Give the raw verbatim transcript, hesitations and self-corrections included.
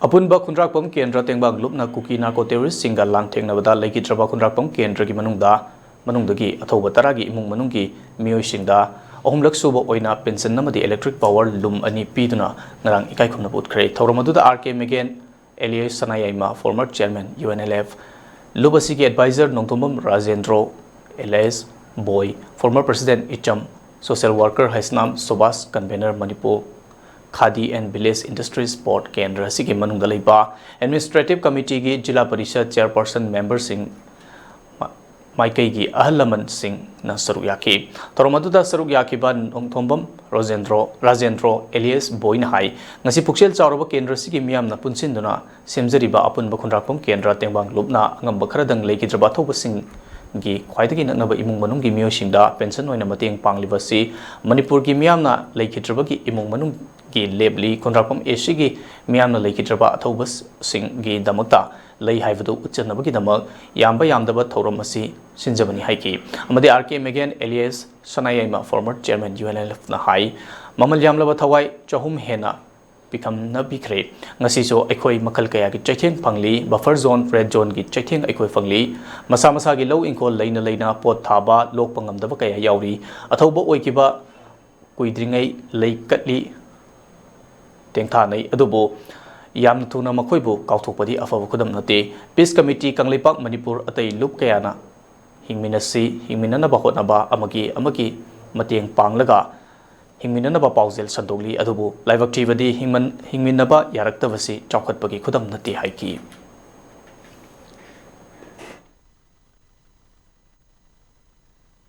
ꯑꯄꯨꯟꯕ ꯈꯨꯟꯗ꯭ꯔꯥꯛꯄꯝ ꯀꯦꯟꯗ꯭ꯔ ꯇꯦꯡꯕꯥꯡ ꯂꯨꯞꯅ ꯀꯨꯀꯤ ꯅꯥꯔꯀꯣ ꯇꯦꯔꯣꯔꯤꯁꯁꯤꯡꯒ ꯂꯥꯟꯊꯦꯡꯅꯕꯗ ꯂꯩꯈꯤꯗ꯭ꯔꯕ ꯈꯨꯟꯗ꯭ꯔꯥꯛꯄꯝ ꯀꯦꯟꯗ꯭ꯔꯒꯤ ꯃꯅꯨꯡꯗ, ꯃꯅꯨꯡꯗꯒꯤ ꯑꯊꯧꯕ ꯇꯔꯥꯒꯤ ꯏꯃꯨꯡ ꯃꯅꯨꯡꯒꯤ ꯃꯤꯑꯣꯏꯁꯤꯡꯗ ꯑꯍꯨꯝꯂꯛ ꯁꯨꯕ ꯑꯣꯏꯅ ꯄꯦꯟꯁꯟ ꯑꯃꯗꯤ electric power loom ꯑꯅꯤ ꯄꯤꯗꯨꯅ ꯉꯔꯥꯡ ꯏꯀꯥꯏ ꯈꯨꯝꯅꯕ ꯎꯠꯈ꯭ꯔꯦ꯫ ꯊꯧꯔꯝ ꯑꯗꯨꯗ ꯑꯥꯔ ꯀꯦ ꯃꯦꯒꯦꯟ, alias Sanayaima, former chairman, U N L F, ꯂꯨꯞ ꯑꯁꯤꯒꯤ advisor ꯅꯣꯡꯊꯣꯝꯕꯝ ꯔꯥꯖꯦꯟꯗ꯭ꯔꯣ, alias ꯕꯣꯏ, former president ꯏꯆꯝ, social worker Heisnam Subhas, convener Manipur khadi and village industries board ꯀꯦꯟꯗ꯭ꯔ ꯑꯁꯤꯒꯤ ꯃꯅꯨꯡꯗ ꯂꯩꯕ administrative committeeꯒꯤ ꯖꯤꯂꯥ ꯄꯔꯤꯁꯗ chairperson memberꯁꯤꯡ ꯃ-, ꯃꯥꯏꯀꯩꯒꯤ ꯑꯍꯜ ꯂꯃꯟꯁꯤꯡꯅ ꯁꯔꯨꯛ ꯌꯥꯈꯤ꯫ ꯊꯧꯔꯝ ꯑꯗꯨꯗ ꯁꯔꯨꯛ ꯌꯥꯈꯤꯕ ꯅꯣꯡꯊꯣꯝꯕꯝ ꯔꯣꯖꯦꯟꯗ꯭ꯔꯣ, ꯔꯥꯖꯦꯟꯗ꯭ꯔꯣ alias ꯕꯣꯏꯅ ꯍꯥꯏ, ꯉꯁꯤ ꯄꯨꯛꯆꯦꯜ ꯆꯥꯎꯔꯕ ꯀꯦꯟꯗ꯭ꯔ ꯑꯁꯤꯒꯤ ꯃꯤꯌꯥꯝꯅ ꯄꯨꯟꯁꯤꯟꯗꯨꯅ ꯁꯦꯝꯖꯔꯤꯕ ꯑꯄꯨꯟꯕ ꯈꯨꯟꯗ꯭ꯔꯥꯛꯄꯝ ꯀꯦꯟꯗ꯭ꯔ ꯇꯦꯡꯕꯥꯡ ꯂꯨꯞꯅ ꯑꯉꯝꯕ ꯈꯔꯗꯪ ꯂꯩꯈꯤꯗ꯭ꯔꯕ ꯑꯊꯧꯕꯁꯤꯡꯒꯤ ꯈ꯭ꯋꯥꯏꯗꯒꯤ ꯅꯛꯅꯕ ꯏꯃꯨꯡ ꯃꯅꯨꯡꯒꯤ ꯃꯤꯑꯣꯏꯁꯤꯡꯗ ꯄꯦꯟꯁꯟ ꯑꯣꯏꯅ ꯃꯇꯦꯡ ꯄꯥꯡꯂꯤꯕ ꯑꯁꯤ ꯃꯅꯤꯄꯨꯔꯒꯤ ꯃꯤꯌꯥꯝꯅ ꯂꯩꯈꯤꯗ꯭ꯔꯕꯒꯤ ꯏꯃꯨꯡ ꯃꯅꯨꯡꯒꯤ ꯂꯦꯞꯂꯤ꯫ ꯈꯨꯟꯗ꯭ꯔꯥꯛꯄꯝ ꯑꯦꯁꯤꯒꯤ ꯃꯤꯌꯥꯝꯅ ꯂꯩꯈꯤꯗ꯭ꯔꯕ ꯑꯊꯧꯕꯁꯤꯡꯒꯤꯗꯃꯛꯇ ꯂꯩ ꯍꯥꯏꯕꯗꯨ ꯎꯠꯆꯅꯕꯒꯤꯗꯃꯛ ꯌꯥꯝꯕ ꯌꯥꯝꯗꯕ ꯊꯧꯔꯝ ꯑꯁꯤ ꯁꯤꯟꯖꯕꯅꯤ ꯍꯥꯏꯈꯤ꯫ ꯑꯃꯗꯤ ꯑꯥꯔ ꯀꯦ ꯃꯦꯒꯦꯟ alias Sanayaima, former chairman, U N L ꯑꯦꯐꯅ ꯍꯥꯏ, ꯃꯃꯜ ꯌꯥꯝꯂꯕ ꯊꯋꯥꯏ ꯆꯍꯨꯝ ꯍꯦꯟꯅ ꯄꯤꯈꯝꯅ ꯄꯤꯈ꯭ꯔꯦ꯫ ꯉꯁꯤꯁꯨ ꯑꯩꯈꯣꯏ ꯃꯈꯜ ꯀꯌꯥꯒꯤ ꯆꯩꯊꯦꯡ ꯐꯪꯂꯤ꯫ Buffer zone, red zoneꯒꯤ ꯆꯩꯊꯦꯡ ꯑꯩꯈꯣꯏ ꯐꯪꯂꯤ꯫ ꯃꯁꯥ ꯃꯁꯥꯒꯤ ꯂꯧ ꯏꯪꯈꯣꯜ ꯂꯩꯅ ꯂꯩꯅ ꯄꯣꯠ ꯊꯥꯕ, ꯂꯣꯛꯄ ꯉꯝꯗꯕ ꯀꯌꯥ ꯌꯥꯎꯔꯤ꯫ ꯑꯊꯧꯕ ꯑꯣꯏꯈꯤꯕ ꯀꯨꯏꯗ꯭ꯔꯤꯉꯩ ꯂꯩ ꯀꯠꯂꯤ, ꯇꯦꯡꯊꯥꯅꯩ꯫ ꯑꯗꯨꯕꯨ ꯌꯥꯝꯅ ꯊꯨꯅ ꯃꯈꯣꯏꯕꯨ ꯀꯥꯎꯊꯣꯛꯄꯗꯤ ꯑꯐꯕ ꯈꯨꯗꯝ ꯅꯠꯇꯦ꯫ Peace committee ꯀꯪꯂꯩꯄꯥꯛ ꯃꯅꯤꯄꯨꯔ ꯑꯇꯩ ꯂꯨꯞ ꯀꯌꯥꯅ ꯍꯤꯡꯃꯤꯟꯅꯁꯤ, ꯍꯤꯡꯃꯤꯟꯅꯅꯕ ꯍꯣꯠꯅꯕ ꯑꯃꯒꯤ ꯑꯃꯒꯤ ꯃꯇꯦꯡ ꯄꯥꯡꯂꯒ ꯍꯤꯡꯃꯤꯟꯅꯅꯕ ꯄꯥꯎꯖꯦꯜ ꯁꯟꯗꯣꯛꯂꯤ꯫ ꯑꯗꯨꯕꯨ ꯂꯥꯏꯕꯛ ꯊꯤꯕꯗꯤ ꯍꯤꯡꯃꯟ-, ꯍꯤꯡꯃꯤꯟꯅꯕ ꯌꯥꯔꯛꯇꯕꯁꯤ ꯆꯥꯎꯈꯠꯄꯒꯤ ꯈꯨꯗꯝ ꯅꯠꯇꯦ ꯍꯥꯏꯈꯤ꯫